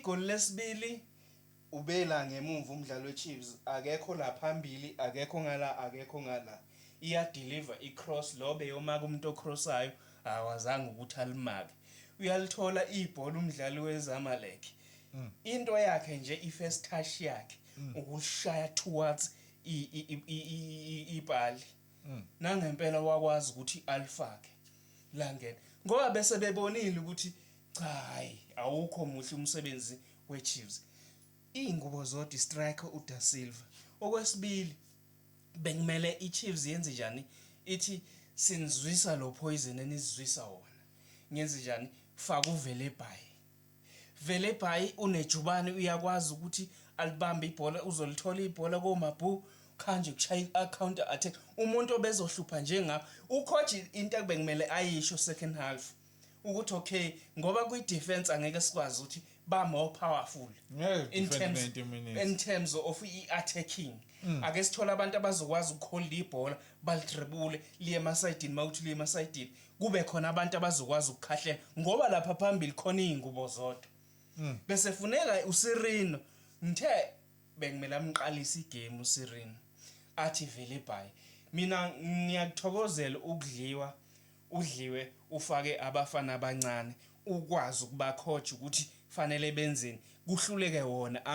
Igoli lesibili ubela ngemumva umdlalo weChiefs, akekho la phambili, akekho ngala, akekho ngala. Iya-deliver i-cross, lo beyomaka umuntu ocrossayo awazange ukuthi alimake. Uyalithola ibhola umdlali weZamalek, into yakhe nje, i-first touch yakhe ukushaya towards ipali. Nangempela wakwazi ukuthi alifake langena, ngoba bese bebonile ukuthi cha, hayi, awukho muhle umsebenzi weChiefs. Ingubo zodwa, striker uDa Silva. Okwesibili, bekumele iChiefs yenze njani? Ithi sinizwisa lo poison enizwisa wona. Ngenze njani? Faka uVelebayi. Velebayi unejubane, uyakwazi ukuthi alibambe ibhola, uzolithola ibhola koMabu khanje kushaya i-counter attack, umuntu obezohlupha njenga ucoach. Into ebekumele ayisho second half ukuthi okay, ngoba kwi-defense angeke sikwazi ukuthi ba more powerful Ngeke in defend terms 90 minutes. in terms of i-attacking, ake sithole abantu abazokwazi ukuholda ibhola, balidribule liye emasayidini. Mawuthi liye emasayidini, kube khona abantu abazokwazi ukukhahlela, ngoba lapha phambili khona iy'ngubo zodwa. Bese funeka uSirino, ngithe bekumele amqalise igame uSirino, athi vele bye. Mina ngiyakuthokozela ukudliwa, udliwe, ufake abafana abancane, ukwazi ukubacoach ukuthi fanele benzeni, kuhluleke wona.